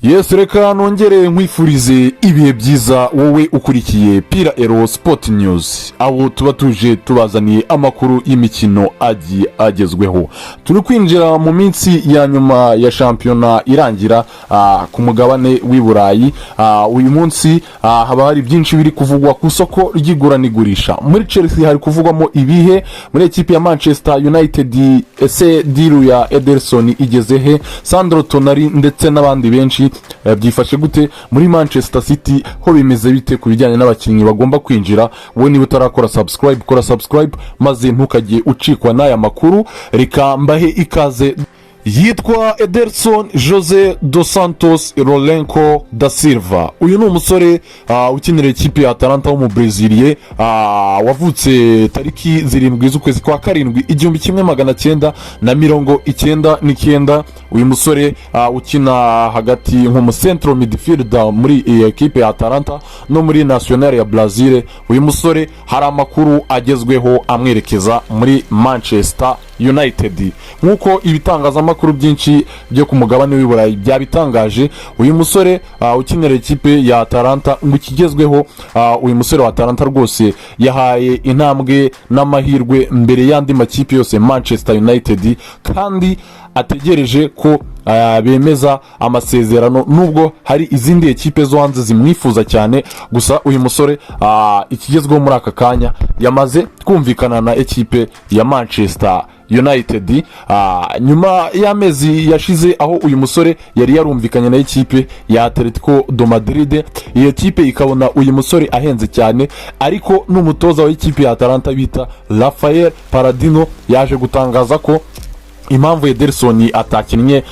Yesu, reka nongere nkwifurize ibihe byiza wowe ukurikiye Pira Ero Sport News, aho tuba tuje tubazaniye amakuru y'imikino agiye agezweho. Turi kwinjira mu minsi ya nyuma ya shampiyona irangira ku mugabane w'i Burayi. Uyu munsi haba hari byinshi biri kuvugwa ku isoko ry'igura n'igurisha. Muri Chelsea hari kuvugwamo ibihe? Muri ekipi ya Manchester United, ese deal ya Ederson igeze he? Sandro Tonali ndetse n'abandi benshi, byifashe gute? Muri Manchester City ho bimeze bite ku bijyanye n'abakinnyi bagomba kwinjira? Wowe niba utarakora subscribe, kora subscribe maze ntukajye ucikwa n'aya makuru. Reka mbahe ikaze. Yitwa Ederson Jose dos Santos Lourenco da Silva. Uyu ni umusore ukinira ikipe ya Atalanta w'umubreziliye, wavutse tariki 7 z'ukwezi kwa karindwi 1999. Uyu musore ukina hagati nk'umu central midfielder muri iyi ekipe ya Atalanta no muri nationale ya Brazil. Uyu musore hari amakuru agezweho amwerekeza muri Manchester United, nk'uko ibitangazamakuru byinshi byo ku mugabane w'i Burayi byabitangaje. Uyu musore ukinira ikipe ya Atalanta, ngo ikigezweho, uyu musore wa Atalanta rwose yahaye intambwe n'amahirwe mbere y'andi makipe yose Manchester United, kandi ategereje ko bemeza amasezerano, nubwo hari izindi ekipe zo hanze zimwifuza cyane. Gusa uyu musore, ikigezweho muri aka kanya, yamaze kumvikana na ekipe ya Manchester United, nyuma y'amezi yashize aho uyu musore yari yarumvikanye na ekipe ya Atletico de Madrid, iyo kipe ikabona uyu musore ahenze cyane. Ariko n'umutoza w'ikipe ya Atalanta bita Rafael Palladino yaje gutangaza ko impamvu Ederson atakinnye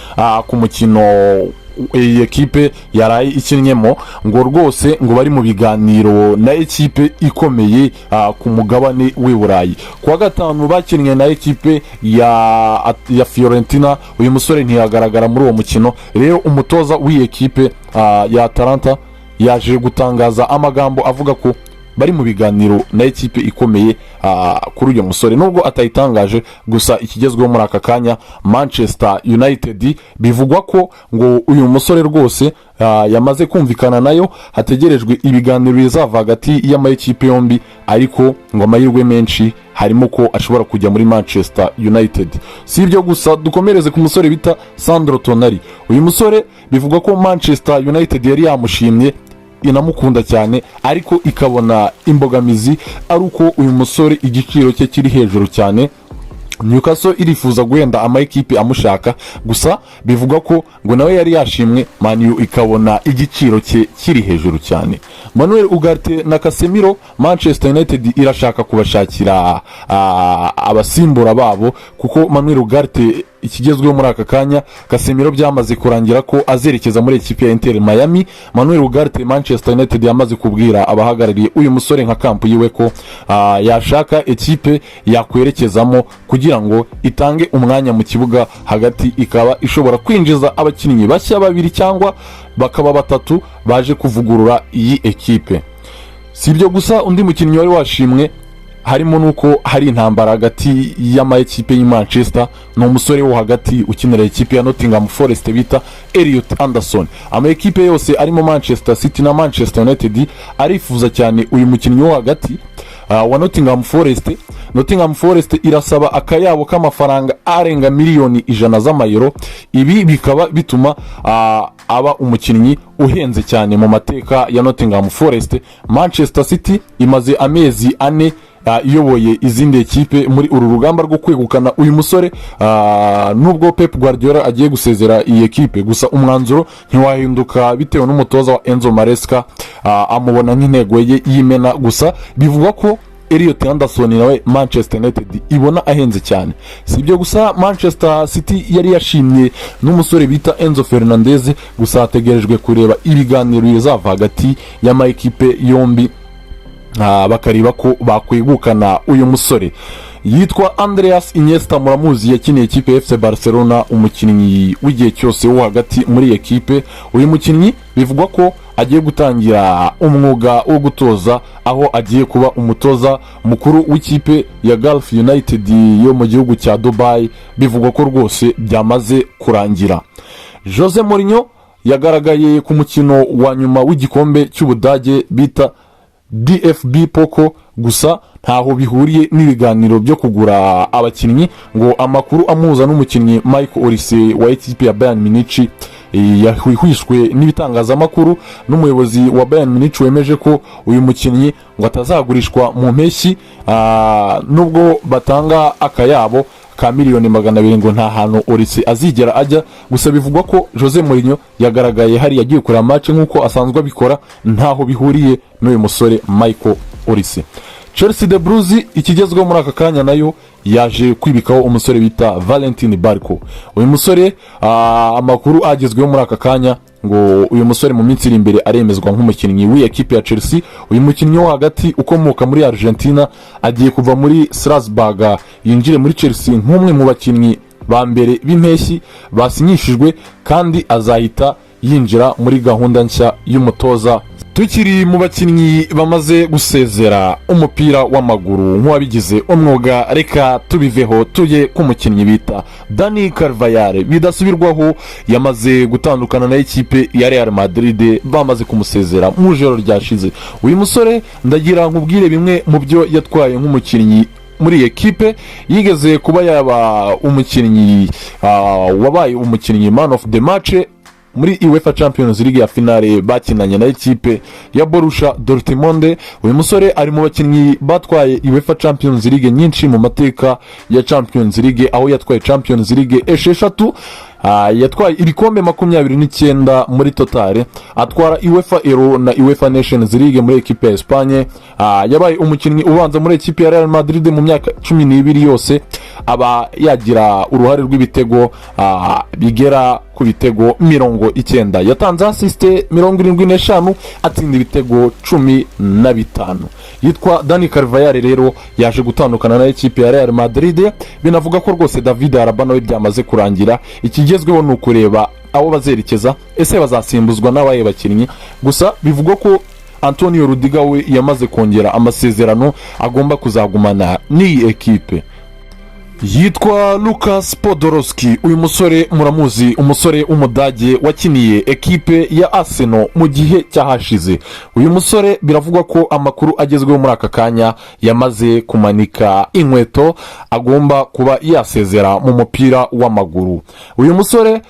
ku mukino iyi ekipe yaraye ikinnyemo, ngo rwose ngo bari mu biganiro na ekipe ikomeye ku mugabane w'i Burayi. Ku wa gatanu bakinnye na ekipe ya Fiorentina, uyu musore ntiyagaragara muri uwo mukino. Rero umutoza w'iyi ekipe ya Atalanta yaje gutangaza amagambo avuga ko bari mu biganiro na ekipe ikomeye kuri uyu musore, nubwo atayitangaje. Gusa ikigezweho muri aka kanya, Manchester United bivugwa ko ngo uyu musore rwose yamaze kumvikana nayo, hategerejwe ibiganiro bizava hagati y'amakipe yombi, ariko ngo amahirwe menshi harimo ko ashobora kujya muri Manchester United. Si ibyo gusa, dukomereze ku musore bita Sandro Tonali. Uyu musore bivugwa ko Manchester United yari yamushimye, inamukunda cyane, ariko ikabona imbogamizi ari uko uyu musore igiciro cye kiri hejuru cyane. Newcastle irifuza guhenda ama ekipe amushaka. Gusa bivugwa ko ngo nawe yari yashimwe, Man U ikabona igiciro cye kiri hejuru cyane. Manuel Ugarte na Casemiro, Manchester United irashaka kubashakira abasimbura babo, kuko Manuel Ugarte ikigezweho muri aka kanya, Casemiro byamaze kurangira ko azerekeza muri ekipi ya Inter Miami. Manuel Ugarte, Manchester United yamaze kubwira abahagarariye uyu musore nka camp yiwe ko yashaka ekipe yakwerekezamo kugira ngo itange umwanya mu kibuga hagati, ikaba ishobora kwinjiza abakinnyi bashya babiri cyangwa bakaba batatu baje kuvugurura iyi ekipe. Si ibyo gusa, undi mukinnyi wari washimwe, harimo n'uko hari intambara hagati y'ama ekipe y'i Manchester, ni umusore wo hagati ukinira ekipe ya Nottingham Forest bita Elliot Anderson. Ama ekipe yose arimo Manchester City na Manchester United arifuza cyane uyu mukinnyi wo hagati wa Nottingham Forest. Nottingham Forest irasaba akayabo k'amafaranga arenga miliyoni 100 z'amayero. Ibi bikaba bituma aba umukinnyi uhenze cyane mu mateka ya Nottingham Forest. Manchester City imaze amezi 4 iyoboye izindi ekipe muri uru rugamba rwo kwegukana uyu musore, nubwo Pep Guardiola agiye gusezera iyi ekipe. Gusa umwanzuro ntiwahinduka bitewe n'umutoza wa Enzo Maresca, amubona nk'intego ye y'imena. Gusa bivugwa ko Elliot Anderson nawe Manchester United ibona ahenze cyane. Si ibyo gusa, Manchester City yari yashimye n'umusore bita Enzo Fernandez. Gusa hategerejwe kureba ibiganiro bizava hagati y'ama ekipe yombi, bakareba ko bakwegukana uyu musore. Yitwa Andreas Iniesta, muramuzi, yakiniye ikipe ya FC Barcelona, umukinnyi w'igihe cyose wo hagati muri iyi ekipe. Uyu mukinnyi bivugwa ko agiye gutangira umwuga wo gutoza, aho agiye kuba umutoza mukuru w'ikipe ya Gulf United yo mu gihugu cya Dubai. Bivugwa ko rwose byamaze kurangira. Jose Mourinho Yagaragaye ku mukino wa nyuma w'igikombe cy'Ubudage bita DFB Pokal, gusa ntaho bihuriye n'ibiganiro byo kugura abakinnyi. Ngo amakuru amuhuza n'umukinnyi Michael Olise wa ekipe ya Bayern Munich yahwihwiswe n'ibitangazamakuru n'umuyobozi wa Bayern Munich, wemeje ko uyu mukinnyi ngo atazagurishwa mu mpeshyi, nubwo batanga akayabo ka miliyoni 200, ngo nta hantu Olise azigera ajya. Gusa bivugwa ko Jose Mourinho yagaragaye hariya agiye kureba match nk'uko asanzwe abikora, ntaho bihuriye n'uyu musore Michael Olise. Chelsea The Blues, ikigezweho muri aka kanya, nayo yaje kwibikaho umusore bita Valentin Barco. Uyu musore, amakuru agezweho muri aka kanya, ngo uyu musore mu minsi iri imbere aremezwa nk'umukinnyi w'iyi ekipe ya Chelsea. Uyu mukinnyi wo hagati ukomoka muri Argentina agiye kuva muri Strasbourg yinjire muri Chelsea nk'umwe mu bakinnyi ba mbere b'impeshyi basinyishijwe, kandi azahita yinjira muri gahunda nshya y'umutoza. Tukiri mu bakinnyi bamaze gusezera umupira w'amaguru nk'uwabigize umwuga, reka tubiveho tujye ku mukinnyi bita Dani Carvajal. Bidasubirwaho yamaze gutandukana na ekipe ya Real Madrid, bamaze kumusezera mu ijoro ryashize. Uyu musore, ndagira nkubwire bimwe mu byo yatwaye nk'umukinnyi muri iyi ekipe. Yigeze kuba yaba umukinnyi wabaye umukinnyi man of the match muri UEFA Champions League ya finale bakinanye na ekipe ya Borussia Dortmund. Uyu musore ari mu bakinnyi batwaye UEFA Champions League nyinshi mu mateka ya Champions League, aho yatwaye Champions League 6. Yatwaye ibikombe 29 muri total, atwara UEFA Euro na UEFA Nations League muri ekipe ya Espagne. Yabaye umukinnyi ubanza muri ekipe ya Real Madrid mu myaka 12 yose, aba yagira uruhare rw'ibitego bigera ku bitego 90, yatanze assist 75, atsinda ibitego 15. Yitwa Dani Carvajal. Rero yaje gutandukana na ekipe ya Real Madrid. Binavuga ko rwose David Alaba nawe byamaze kurangira. Ikigezweho ni ukureba aho bazerekeza, ese bazasimbuzwa n'abaye bakinnyi? Gusa bivugwa ko Antonio Rudiger we yamaze kongera amasezerano, agomba kuzagumana n'iyi ekipe. Yitwa Lucas Podolski. Uyu musore muramuzi, umusore w'Umudage wakiniye ekipe ya Arsenal mu gihe cyahashize. Uyu musore biravugwa ko amakuru agezweho muri aka kanya yamaze kumanika inkweto, agomba kuba yasezera mu mupira w'amaguru. Uyu musore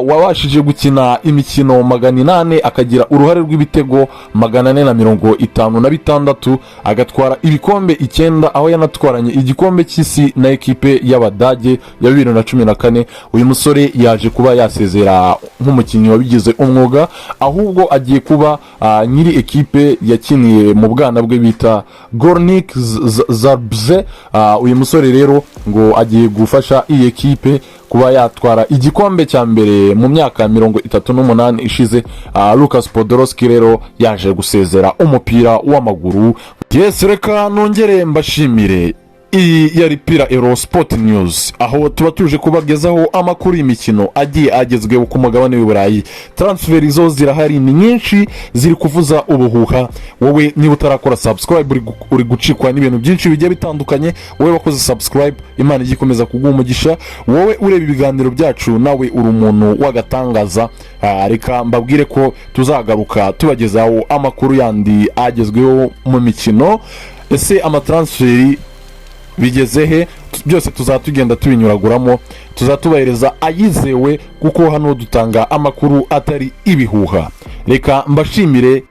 wabashije gukina imikino 800, akagira uruhare rw'ibitego 456, agatwara ibikombe 9, aho yanatwaranye igikombe cy'isi na ekipe y'Abadage ya 2014. Uyu musore yaje kuba yasezera nk'umukinnyi wabigize umwuga, ahubwo agiye kuba nyiri ekipe yakiniye mu bwana bwe bita Gornik Zabrze. Uyu musore rero ngo agiye gufasha iyi ekipe kuba yatwara igikombe cya mbere mu myaka 38 ishize. Lucas Podolski rero yaje gusezera umupira w'amaguru. Yes, reka nongere mbashimire. Iyi yari Pira Ero Sport News, aho tuba tuje kubagezaho amakuru y'imikino agiye agezweho ku mugabane w'i Burayi. Transfer zo zirahari, ni nyinshi, ziri kuvuza ubuhuha. Wowe niba utarakora subscribe, uri gucikwa n'ibintu byinshi bigiye bitandukanye. Wowe wakoze subscribe, Imana ijya ikomeza kuguha umugisha. Wowe ureba ibiganiro byacu, nawe uri umuntu w'agatangaza. Reka mbabwire ko tuzagaruka tubagezaho amakuru yandi agezweho mu mikino. Ese ama transfer bigeze he? Byose tuzaba tugenda tubinyuraguramo, tuzatubahereza ayizewe, kuko hano dutanga amakuru atari ibihuha. Reka mbashimire.